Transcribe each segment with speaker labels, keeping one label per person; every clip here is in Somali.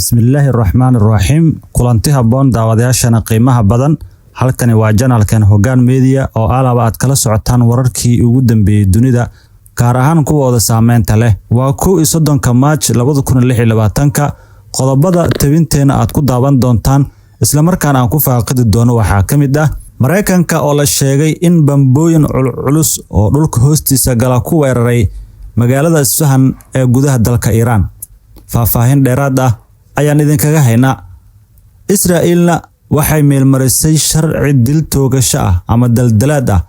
Speaker 1: Bismillaahi raxmaani raxiim. Kulanti habboon, daawadayaashana qiimaha badan. Halkani waa channelkan Hoggaan Media oo alaba aad kala socotaan wararkii ugu dambeeyey dunida, gaar ahaan kuwooda saameynta leh. Waa 31-ka Maarch 2026-ka. Qodobada tabinteena aad ku daawan doontaan islamarkaana aan ku faaqidi doono waxaa ka mid ah Mareykanka oo la sheegay in bambooyin culculus oo dhulka hoostiisa gala ku weeraray magaalada Isfahan ee gudaha dalka Iiraan. Faahfaahin dheeraad ah ayaan idinkaga haynaa. Israa'iilna waxay meelmarisay sharci dil toogasho ah ama daldalaad ah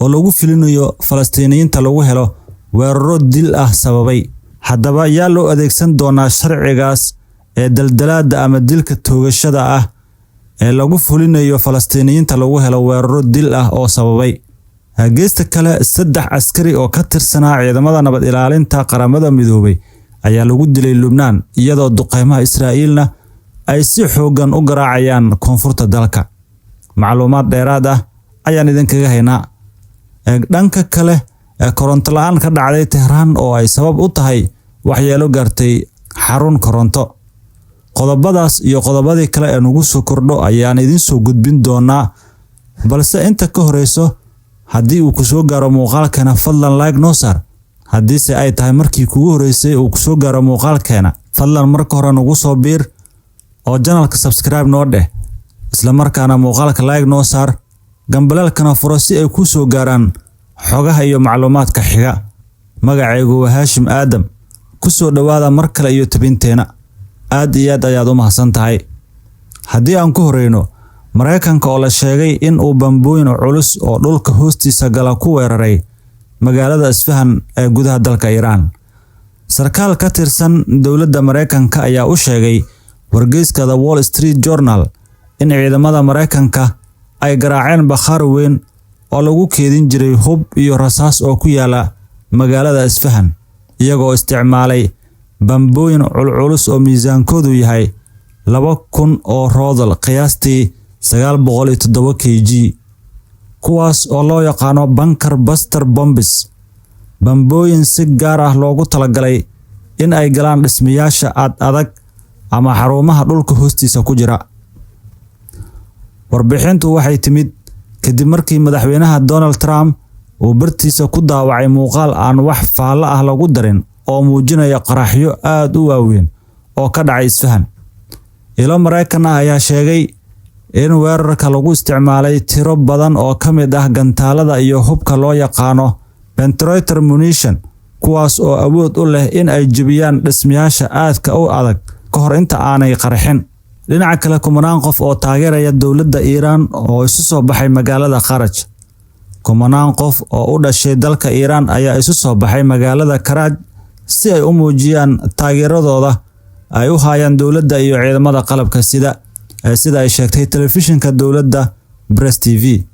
Speaker 1: oo lagu filinayo Falastiiniyiinta lagu helo weeraro dil ah sababay. Haddaba, yaa loo adeegsan doonaa sharcigaas ee daldalaada ama dilka toogashada ah ee lagu fulinayo Falastiiniyiinta lagu helo weeraro dil ah oo sababay? Geesta kale, saddex askari oo ka tirsanaa ciidamada nabad ilaalinta Qaramada Midoobay ayaa lagu dilay Lubnaan, iyadoo duqeymaha Israa'iilna ay si xooggan u garaacayaan koonfurta dalka. Macluumaad dheeraad ah ayaan idinkaga haynaa. Dhanka kale, koronto la'aan ka dhacday Tehraan oo ay sabab u tahay waxyeelo gaartay xarun koronto. Qodobadaas iyo qodobadii kale ee nagu soo kordho ayaan idin soo gudbin doonaa, balse inta ka horeyso, haddii uu ku soo gaaro muuqaalkeena, fadlan like noo saar. Haddiise ay tahay markii kugu horeysay uu kusoo gaaro muuqaalkeena, fadlan marka hore nagu soo biir oo channelka subscribe noo dheh, isla markaana muuqaalka like noo saar, gambaleelkana furo si ay kuu soo gaaraan xogaha iyo macluumaadka xiga. Magacaygu waa Haashim Aadam. Ku soo dhowaada mar kale iyo tabinteena. Aad iyo aad ayaad u mahadsan tahay. Haddii aan ku horeyno, Mareykanka oo la sheegay in uu bambooyin culus oo dhulka hoostiisa gala ku weeraray magaalada Isfahan ee gudaha dalka Iiraan. Sarkaal ka tirsan dowladda Mareykanka ayaa u sheegay wargeyska The Wall Street Journal in ciidamada Mareykanka ay garaaceen bakhaar weyn oo lagu keydin jiray hub iyo rasaas oo ku yaala magaalada Isfahan, iyagoo isticmaalay bambooyin culculus oo miisaankoodu yahay 2000 oo roodal, qiyaastii 907 kg, kuwaas oo loo yaqaano bunker buster bombs, bambooyin si gaar ah loogu talagalay in ay galaan dhismayaasha ad adag ama xarumaha dhulka hoostiisa ku jira. Warbixintu waxay timid kadib markii madaxweynaha Donald Trump uu bartiisa ku daawacay muuqaal aan wax faallo ah lagu darin oo muujinaya qaraxyo aad u waaweyn oo ka dhacay Isfahan. Ilo Mareykan ah ayaa sheegay in weerarka lagu isticmaalay tiro badan oo ka mid ah gantaalada iyo hubka loo yaqaano penetrator munition, kuwaas oo awood u leh in ay jebiyaan dhismayaasha aadka u adag ka hor inta aanay qarxin. Dhinaca kale, kumanaan qof oo taageeraya dowladda Iiraan oo isu soo baxay magaalada Kharaj. Kumanaan qof oo u dhashay dalka Iiraan ayaa isu soo baxay magaalada Karaj si ay u muujiyaan taageeradooda ay u hayaan dowladda iyo ciidamada qalabka sida, sida ay sheegtay telefishinka dowladda Press TV.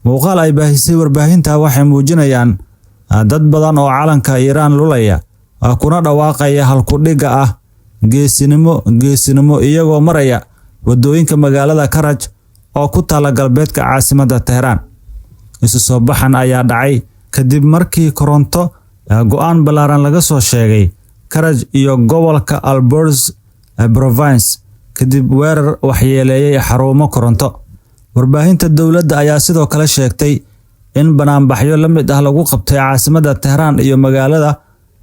Speaker 1: Muuqaal ay baahisay warbaahinta waxay muujinayaan dad badan oo calanka Iiraan lulaya kuna dhawaaqaya halku-dhigga ah "geesinimo, geesinimo", iyagoo maraya wadooyinka magaalada Karaj oo ku taala galbeedka caasimadda Tehraan. Isu soo baxan ayaa dhacay kadib markii koronto go'aan ballaaran laga soo sheegay Karaj iyo gobolka Alborz Province kadib weerar waxyeeleeyay xarumo koronto. Warbaahinta dowladda ayaa sidoo kale sheegtay in banaanbaxyo la mid ah lagu qabtay caasimadda Tehraan iyo magaalada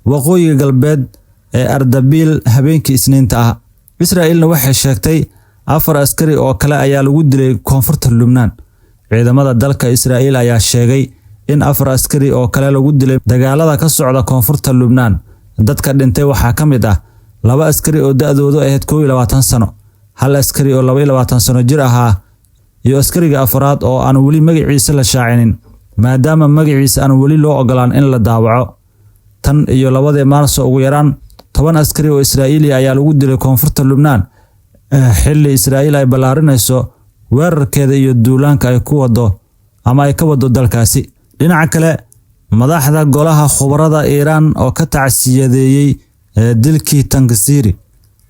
Speaker 1: waqooyiga galbeed ee Ardabil habeenkii Isniinta ah. Israa'iilna waxay sheegtay afar askari oo kale ayaa lagu dilay koonfurta Lubnaan. Ciidamada dalka Israa'iil ayaa sheegay in afar askari oo kale lagu dilay dagaalada ka socda koonfurta Lubnaan. Dadka dhintay waxaa ka mid ah laba askari oo da'doodu ahayd 21 sano, hal askari oo 22 sano jir ahaa iyo askariga afraad oo aan weli magaciisa la shaacinin, maadaama magaciisa aan weli loo ogolaan in la daawaco. Tan iyo 2-dii Maarso, ugu yaraan 10 askari oo Israa'iili ayaa lagu dilay koonfurta Lubnaan, xilli Israa'iil ay ballaarinayso weerarkeeda iyo duulaanka ay ku wado ama ay ka wado dalkaasi. Dhinaca kale, madaxda golaha khubarada Iiraan oo ka tacsiyadeeyey dilkii Tangsiri.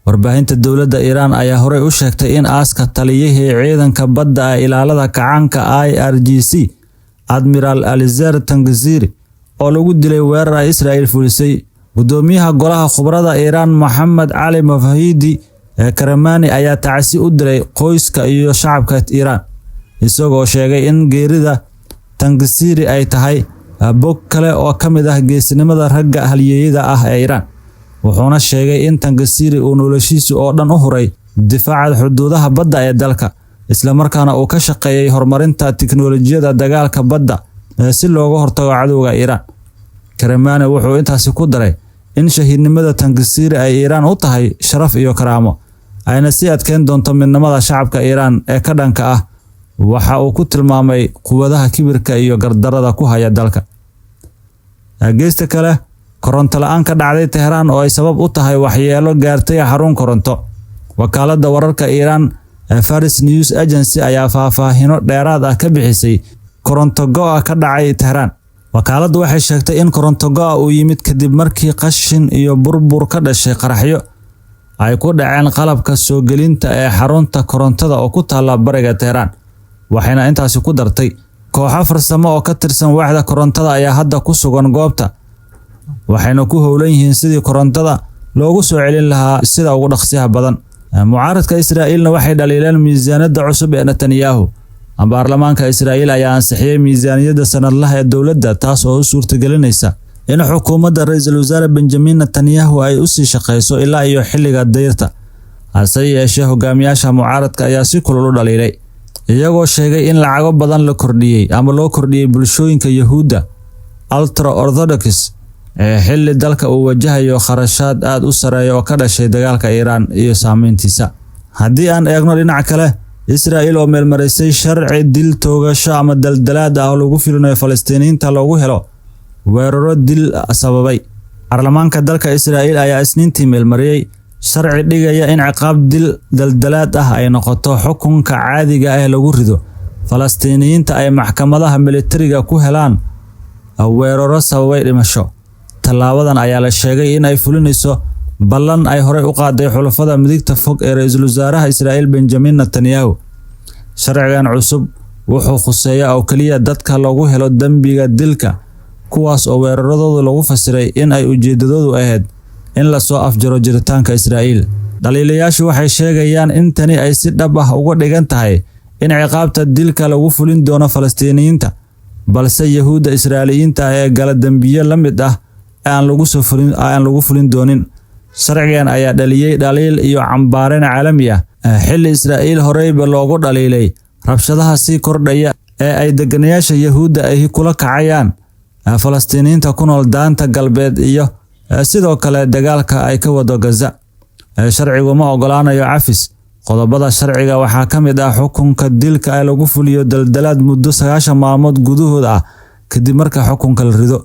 Speaker 1: Warbaahinta dowladda Iiraan ayaa horey u sheegtay in aaska taliyihii ciidanka badda ee ilaalada kacaanka IRGC, Admiral Alizer Tangsiri, oo lagu dilay weerar ay Israa'iil fulisay. Gudoomiyaha golaha khubarada Iiraan, Moxamed Cali Mafahidi, Karamani ayaa tacsi u diray qoyska iyo shacabka Iiraan, isagoo sheegay in geerida Tangsiri ay tahay bog kale oo ka mid ah geesinimada ragga halyeeyada ah ee Iiraan. Wuxuuna sheegay in Tangsiri uu noloshiisa oo dhan u huray difaaca xuduudaha badda ee dalka, isla markaana uu ka shaqeeyay horumarinta tiknoolajiyadda dagaalka badda si looga hortago cadowga Iiraan. Karamani wuxuu intaasi ku daray in shahiidnimada Tangsiri ay Iiraan u tahay sharaf iyo karaamo, ayna sii adkeyn doonto midnimada shacabka Iiraan ee ka dhanka ah waxa uu ku tilmaamay quwadaha kibirka iyo gardarada ku haya dalka. Geesta kale, koronto la'aan ka dhacday Tehraan oo ay sabab u tahay waxyeelo gaartay xarun koronto. Wakaaladda wararka Iiraan ee Fars News Agency ayaa faahfaahino dheeraad ah ka bixisay koronto go'a ka dhacay Tehraan. Wakaaladdu waxay sheegtay in koronto go'a uu yimid kadib markii qashin iyo burbur ka dhashay qaraxyo ay ku dhaceen qalabka soo gelinta ee xarunta korontada oo ku taalla bariga Tehraan. Waxayna intaasi ku dartay kooxo farsamo oo ka tirsan waaxda korontada ayaa hadda ku sugan goobta, waxayna ku howlan yihiin sidii korontada loogu soo celin lahaa sida ugu dhaqsiyaha badan. Mucaaradka Israa'iilna waxay dhaliileen miisaaniyadda cusub ee Netanyahu. Baarlamaanka Israa'iil ayaa ansixiyay miisaaniyadda sanadlaha ee dowladda, taas oo u suurtagelinaysa in xukuumadda ra'iisul wasaare Benjamin Netanyahu ay u sii shaqeyso ilaa iyo xilliga dayrta. Hase yeeshee, hogaamiyaasha mucaaradka ayaa si kulul u dhaliilay, iyagoo sheegay in lacago badan la kordhiyey ama loo kordhiyey bulshooyinka Yahuudda ultra orthodox ee xilli dalka uu wajahayo kharashaad aad u sareeya oo ka dhashay dagaalka Iiraan iyo saameyntiisa. Haddii aan eegno dhinaca kale, Israa'iil oo meelmarisay sharci dil toogasho ama daldalaad ah oo lagu filinayo Falastiiniyiinta loogu helo weeraro dil sababay. Baarlamaanka dalka Israa'iil ayaa Isniintii meelmariyay sharci dhigaya in ciqaab dil daldalaad ah ay noqoto xukunka caadiga ah ee lagu rido Falastiiniyiinta ay maxkamadaha militariga ku helaan weeraro sababay dhimasho. Tallaabadan ayaa la sheegay in ay fulinayso ballan ay horey u qaaday xulafada midigta fog ee ra'iisul wasaaraha Israa'iil Benjamin Netanyahu. Sharcigan cusub wuxuu khuseeyaa oo keliya dadka lagu helo dembiga dilka, kuwaas oo weeraradooda lagu fasiray in ay ujeedadoodu ahayd in la soo afjaro jiritaanka Israa'iil. Dhaliilayaashu waxay sheegayaan in tani ay si dhab ah uga dhigan tahay in ciqaabta dilka lagu fulin doono Falastiiniyiinta, balse Yahuudda Israa'iiliyiinta ah ee gala dembiyo la mid ah aan lagu fulin doonin. Sharcigan ayaa dhaliyay dhaliil iyo cambaareyn caalami ah, xilli Israa'iil horeyba loogu dhaliilay rabshadaha sii kordhaya ee ay degganayaasha Yahuudda ahi kula kacayaan Falastiiniyiinta ku nool Daanta Galbeed iyo sidoo kale dagaalka ay ka wado Gaza. Sharcigu ma ogolaanayo cafis. Qodobada sharciga waxaa ka mid ah xukunka dilka ee lagu fuliyo daldalaad muddo 90 maalmood gudahood ah kadib marka xukunka la rido.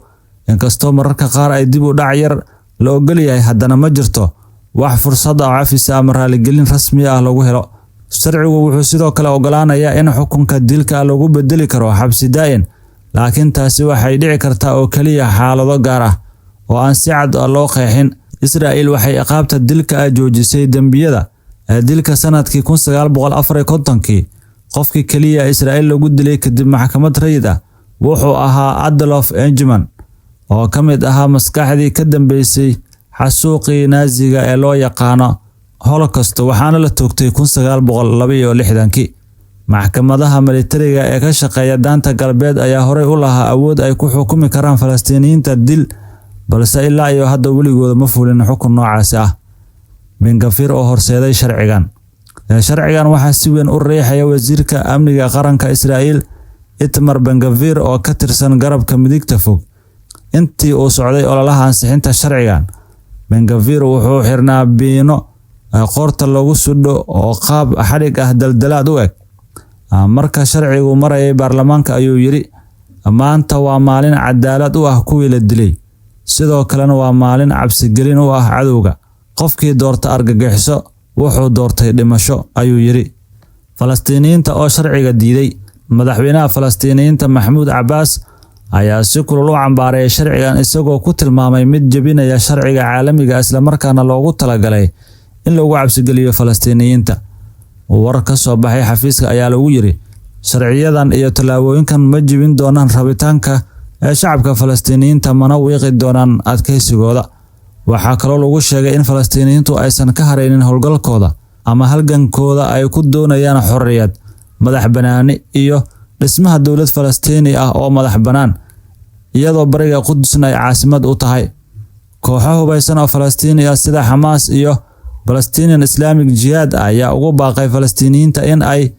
Speaker 1: Inkastoo mararka qaar ay dib u dhac yar la ogol yahay, haddana ma jirto wax fursad ah oo cafis ama raaligelin rasmi ah lagu helo. Sharcigu wuxuu sidoo kale ogolaanayaa in xukunka dilka lagu bedeli karo xabsi daa'in, laakiin taasi waxay dhici kartaa oo keliya xaalado gaar ah oo aan si cad loo qeexin. Israa'iil waxay ciqaabta dilka ah joojisay dembiyada dilka sanadkii 1954kii. Qofkii keliya Israa'iil lagu dilay kadib maxkamad rayid ah wuxuu ahaa Adolf Eichmann, oo ka mid ahaa maskaxdii ka dambeysay xasuuqii Naaziga ee loo yaqaano Holocaust, waxaana la toogtay 1962kii. Maxkamadaha militariga ee ka shaqeeya Daanta Galbeed ayaa horey u lahaa awood ay ku xukumi karaan Falastiiniyiinta dil, balse ilaa iyo hadda weligooda ma fulin xukun noocaasi ah. Ben Gvir oo horseeday sharcigan. Sharcigan waxaa si weyn u riixaya wasiirka amniga qaranka Israa'iil Itamar Ben Gvir oo ka tirsan garabka midigta fog. Intii uu socday ololaha ansixinta sharcigan, Ben Gvir wuxuu xirnaa biino qoorta lagu sudho oo qaab xadhig ah daldalaad u eg. Marka sharcigu marayay baarlamaanka ayuu yidhi, "Maanta waa maalin cadaalad u ah kuwii la dilay, sidoo kalena waa maalin cabsigelin u ah cadowga. Qofkii doorta argagixiso wuxuu doortay dhimasho," ayuu yidhi. Falastiiniyiinta oo sharciga diiday. Madaxweynaha Falastiiniyiinta Maxamuud Cabbaas ayaa si kulul u cambaareeyay sharcigan, isagoo ku tilmaamay mid jebinaya sharciga caalamiga isla markaana loogu talagalay in lagu cabsigeliyo Falastiiniyiinta. War ka soo baxay xafiiska ayaa lagu yiri, sharciyadan iyo tallaabooyinkan ma jebin doonaan rabitaanka ee shacabka Falastiiniyiinta, mana wiiqi doonaan adkeysigooda. Waxaa kaloo lagu sheegay in Falastiiniyiintu aysan ka haraynin howlgalkooda ama halgankooda ay ku doonayaan xorriyad, madax bannaani iyo dhismaha dowlad Falastiini ah oo madax bannaan, iyadoo bariga Qudusna ay caasimad u tahay. Kooxo hubeysan oo Falastiini ah sida Xamaas iyo Palestinian Islamic Jihad ayaa ugu baaqay Falastiiniyiinta in ay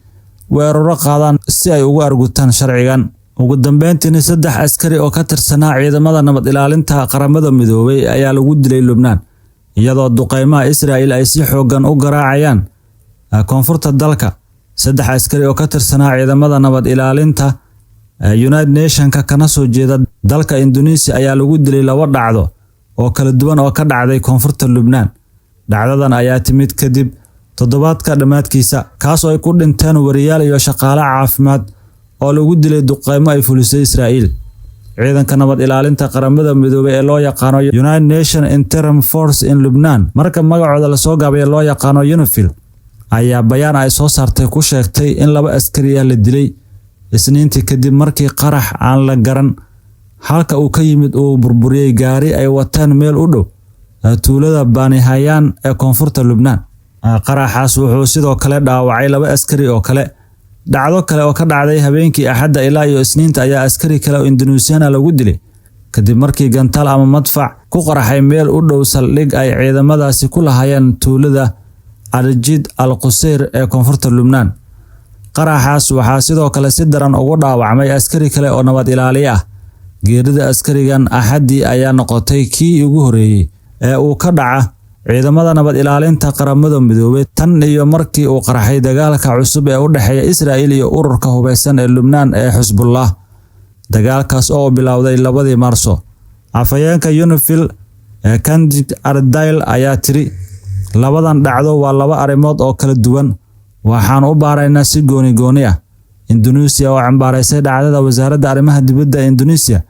Speaker 1: weeraro qaadaan si ay ugu argutaan sharcigan. Ugu dambeyntiina, 3 askari oo ka tirsanaa ciidamada nabad ilaalinta Qaramada Midoobay ayaa lagu dilay Lubnaan, iyadoo duqeymaha Israa'il ay si xooggan u garaacayaan koonfurta dalka. 3 askari oo ka tirsanaa ciidamada nabad ilaalinta United Nationka kana soo jeeda dalka Indonesia ayaa lagu dilay laba dhacdo oo kala duwan oo ka dhacday koonfurta Lubnaan. Dhacdadan ayaa timid kadib toddobaadka dhammaadkiisa, kaas oo ay ku dhinteen wariyaal iyo shaqaale caafimaad oo lagu dilay duqeymo ay fulisay Israa'iil. Ciidanka nabad ilaalinta Qaramada Midoobay ee loo yaqaano United Nations Interim Force in Lubnaan, marka magacooda lasoo gaabiyo loo yaqaano UNIFIL, ayaa bayaan ay soo saartay ku sheegtay in laba askari ah la dilay Isniintii kadib markii qarax aan la garan halka uu ka yimid uu burburiyey gaari ay wateen meel u dhow tuulada Bani Hayaan ee koonfurta Lubnaan. Qaraxaas wuxuu sidoo kale dhaawacay laba askari oo kale. Dhacdo kale oo ka dhacday habeenkii Axadda ilaa iyo Isniinta ayaa askari kale oo Indonesian ah lagu dilay kadib markii gantaal ama madfac ku qarxay meel u dhow saldhig ay ciidamadaasi ku lahaayeen tuulada Arjid al Qusayr ee koonfurta Lubnaan. Qaraxaas waxaa sidoo kale si daran ugu dhaawacmay askari kale oo nabad ilaaliye ah. Geerida askarigan Axaddii ayaa noqotay kii ugu horreeyay ee uu ka dhaca ciidamada nabad ilaalinta Qaramada Midoobay tan iyo markii uu qarxay dagaalka cusub ee u dhexeeya Israa'iil iyo ururka hubeysan ee Lubnaan ee Xisbullah, dagaalkaas oo bilowday 2dii Maarso. Afhayeenka UNIFIL ee Candid Ardail ayaa tiri: "Labadan dhacdo waa laba arrimood oo kala duwan, waxaan u baaraynaa si gooni gooni ah." Indonesia oo cambaaraysay dhacdada. Wasaaradda arrimaha dibadda ee Indonesia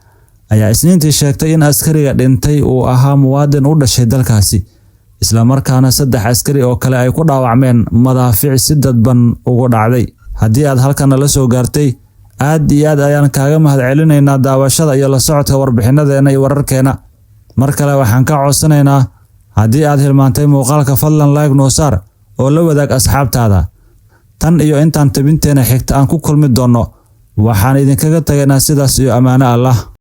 Speaker 1: ayaa Isniintii sheegtay in askariga dhintay uu ahaa muwaadin u dhashay dalkaasi, isla markaana 3 askari oo kale ay ku dhaawacmeen madaafiic si dadban ugu dhacday. Haddii aad halkan nala soo gaartay, aad iyo aad ayaan kaaga mahadcelinaynaa daawashada iyo la socodka warbixinadeena iyo wararkeena. Mar kale waxaan ka codsanaynaa, haddii aad hilmaantay muuqaalka, fadlan like noo saar oo la wadaag asxaabtaada. Tan iyo intaan tabinteena xigta aan ku kulmi doonno, waxaan idinkaga tagaynaa sidaas iyo ammaano Allah.